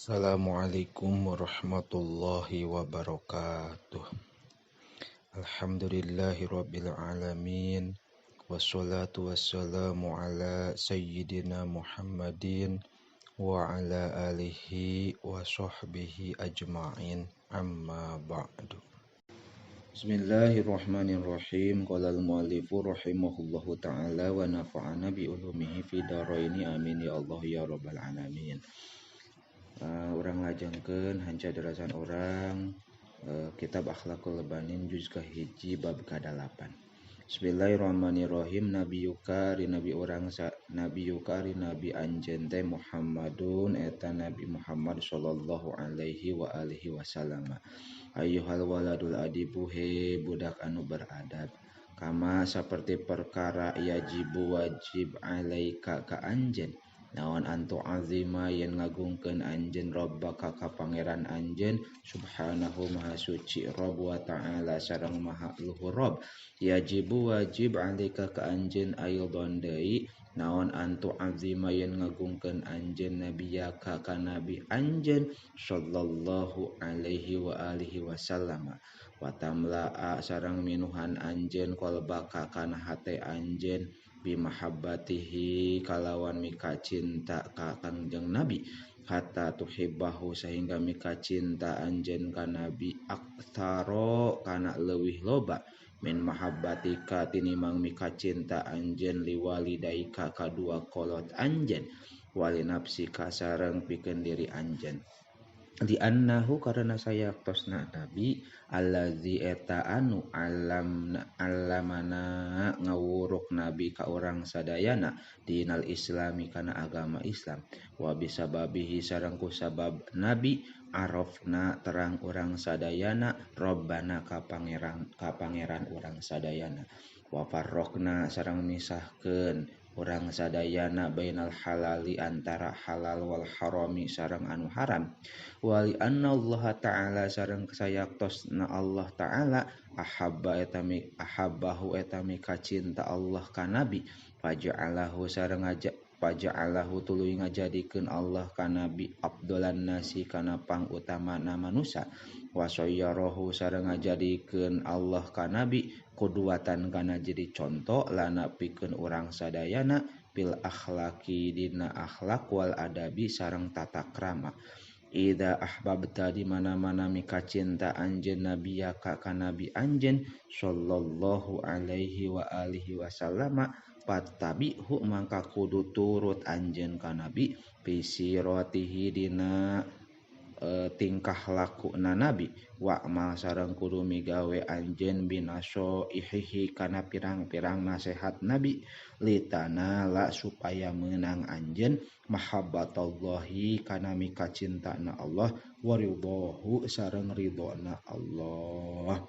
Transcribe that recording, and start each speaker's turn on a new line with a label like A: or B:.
A: Assalamualaikum warahmatullahi wabarakatuh. Alhamdulillahirabbil alamin. Wassalatu wassalamu ala sayyidina Muhammadin wa ala alihi wa sahbihi ajma'in. Amma ba'du. Bismillahirrahmanirrahim. Qala al-muallifu rahimahullahu ta'ala wa nafa'ana bi ulumihi fi dharaini amin ya Allah ya rabbal alamin. Urang lajengkeun hanca darasan urang kitab Akhlaqul Banin juz kahiji bab ka-8. Bismillahirrahmanirrahim. Nabiyuka ri nabi urang nabiyuka ri nabi anjeun teh Muhammadun eta Nabi Muhammad sallallahu alaihi wa alihi wasallam. Ayyuhal waladul adibu he budak anu beradab. Kama saperti perkara yajibu wajib alaika ka anjeun. Naon antu azima yen ngagungkeun anjeun rabbaka ka pangeran anjeun subhanahu maha suci rabb wa ta'ala sareng maha luhur rabb. Yajibu wajib alaika ka anjeun aidon deui naon antu azima yen ngagungkeun anjeun nabiyaka ka nabi anjeun sallallahu alaihi wa alihi wasallam. Wa tamla'a sareng minuhan anjeun qalbaka kana hate anjeun bimahabbatihi kalawan mika cinta ka Kangjeng Nabi hatta tuhibbahu sehingga mika cinta anjeun ka Nabi aktsaro kana leuwih loba min mahabbatika tinimang mika cinta anjeun liwalidaika kadua kolot anjeun wali nafsika sareng pikeun diri anjeun. Di annahu karena sayaktosna nabi allazi eta anu alamana ngawuruk nabi ka urang sadayana dinal islami kana agama Islam wa bisababihi sareng ku sabab nabi arafna terang urang sadayana robbana ka pangeran urang sadayana wa farraqna sareng misahkeun urang sadayana bainal halali antara halal wal harami sareng anu haram wali anna Allah ta'ala sareng sayaktosna Allah ta'ala ahabba etami ahabbahu etami kacinta Allah ka nabi faja'alahu sareng faja'alahu tuluy ngajadikeun Allah ka nabi afdalan nasi kana pangutamana manusa wa sayyarahu sareng ngajadikeun Allah ka nabi kuduatan kana jadi contoh lana pikeun urang sadayana bil akhlaqi dina akhlak wal adabi sareng tata krama. Idza ahbabta di mana-mana mika cinta anjeun nabiyaka ka nabi anjeun sallallahu alaihi wa alihi wasallama fattabi'hu mangka kudu turut anjeun ka nabi fi siratihi dina tingkah lakuna nabi wa amal sareng kudu migawe anjeun binaso ihihi kana pirang-pirang nasehat nabi litanala supaya meunang anjeun mahabbatallahi kana mika cintana Allah wa ridhahu sareng ridhona Allah.